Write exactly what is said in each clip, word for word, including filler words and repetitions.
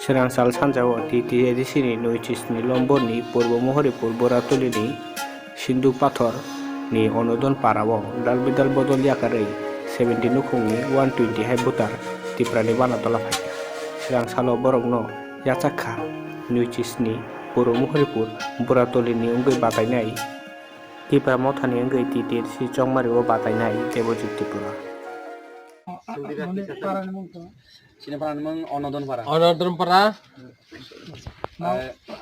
Swrangchal sanjao T T A D C ni Noichisni Lomborni Purbo Mohoripur Boratolini Sindhu Pathor ni Onodon Parao dal bidal bodol yakarwi seventy nukhungni one twenty hai voter Tiprani Banatola phaikha. Swrangchalo borokno yachak kha Noichisni Purbo Mohoripur Boratolini wngwi batainai Tipra Mothani wngwi T T A D C chongmario batainai Debojit Tripura. Chini para ni mung Onodon para. Onodon para.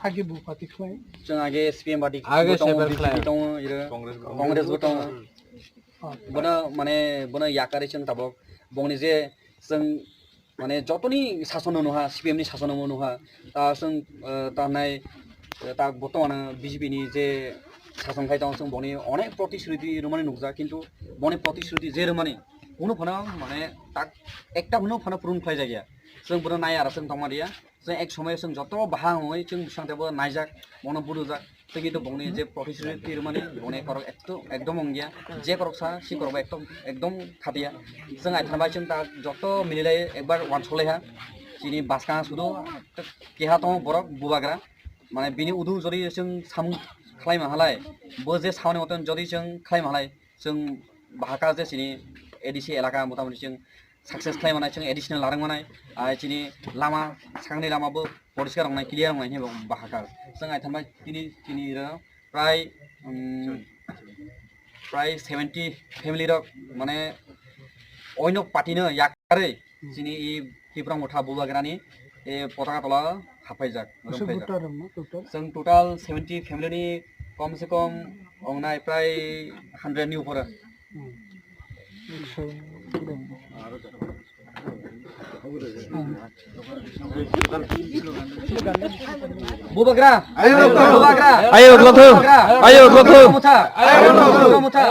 Age bu party khlai. Chwng age C P M party. Age bo tongo, C P M B J P khlai. Tongo, iro Congress bo tongo. Bono mane bono yakari chwng tabok. Bongni je chwng mane jotoni sasono nuha, C P M ni sasono nuha. Ta chwng, eh, ta nai, eh, ta botomano B J P ni je sason khai tongo chwng boni onek protishruti rwmani nukjak, kintu boni protishruti je rwmani kunu phano mane tak ekta phano phano puron khlai jakya. Chwng bono nai aro chwng tongma dia. Chwng ek somoyo chwng joto baha wngwi chwng bwsang tebo naijak, bono budujak. Tei kintu bongni je protishruti rwmani boni korok ekto ekdom wngya. Je korok sa si korok ekdom ekdom khatiya. Chwng aithana bai chwng ta joto mililai ekbar wansolaiha. Chini baskang sudo keha tongo borok bubagra. Mane bini udu jodi chwng samung khlaima halai, bo je samani moton jodi chwng khlaima halai, chwng bahaka je chini A D C elaka motamoti chwng success khlai manai, chwng additional larang manai, ai chini lama, sakni lama bo poriskar wngnai, clear wngnai hinwi bahaka. Chwng aithama tini, tini ro prai, um, prai seventy family rok mane oino party no yakarwi chini i Tipra Motha bubagrani e potaka tola haphaijak, Aswk rwngphaijak. Voter rok no total? Chwng total seventy family ni kom se kom wngnai prai hundred ni upore. Hmm. Ekso kurang. Bubagra! Ayo, Bubagra! Ayo, Lotho! Bubagra! Ayo, Lotho! Bubagra! Ayo, Lotho! Bubagra!